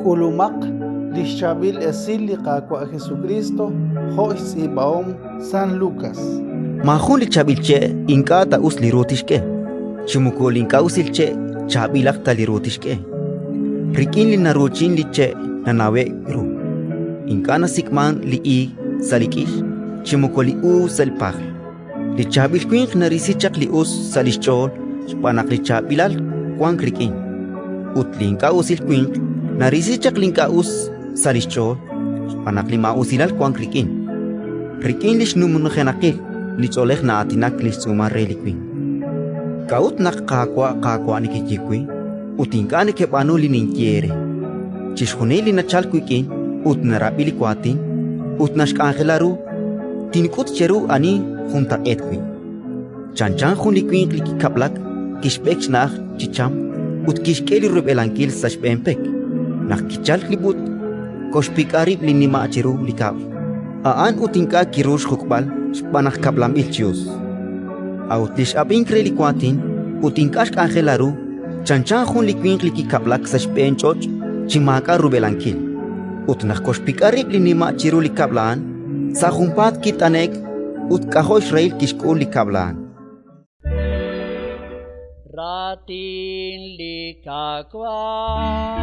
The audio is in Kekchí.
K'ulumaq li xChaab'il Esil li Qaawa' Jesukriist jo' xtz'iib'ahom San Lukas. Maajun li chaab'il che' ink'a' ta us li ru tixk'e, chi moko li ink'a' usil che' chaab'ilaq ta li ru tixk'e. Rik'in li naruuchin li che' nanawe'k ru. Ink'a' nasik'mank li iig sa' li k'ix, chi moko li uub' sa' li pajl. Li chaab'il winq narisi chaq li us sa' li xch'ool xb'aan naq li chaab'ilal wank rik'in; ut li ink'a' usil winq narisi chaq li ink'a' us sa' li xch'ool xb'aan naq li maa'usilal wank rik'in. Rik'in li xnumnujenaqil li ch'oolej na'aatinak li xtz'uumal re li winq. K'a'ut naq Qaawa', Qaawa' nekeye we ut ink'a' nekeb'aanu li ninye eere? Chixjunil li nachalk wik'in ut narab'i li waatin ut naxk'anjela ru, tink'ut cheru ani juntaq'eet wi'. Chanchan jun li winq li kikab'lak, kixb'ek xna'aj chi cham ut kixk'e li rub'elankil sa' xb'een pek. Naq kichalk li b'ut', koxpik'a rib' li nima' chiru li kab'l; a'an ut ink'a' kiru xjuk'b'al xb'aan naq kab'lanb'il chi us. A'ut li x'ab'ink re li waatin ut ink'a' xk'anjela ru, chanchan jun li winq li kikab'lak sa' xb'een ch'och' chi maak'a' rub'elankil. Ut naq koxpik'a rib' li nima' chiru li kab'l a'an, sa' junpaat kit'ane'k ut k'ajo' xrahil kixk'ul li kab'l a'an. Raatin li Qaawa'.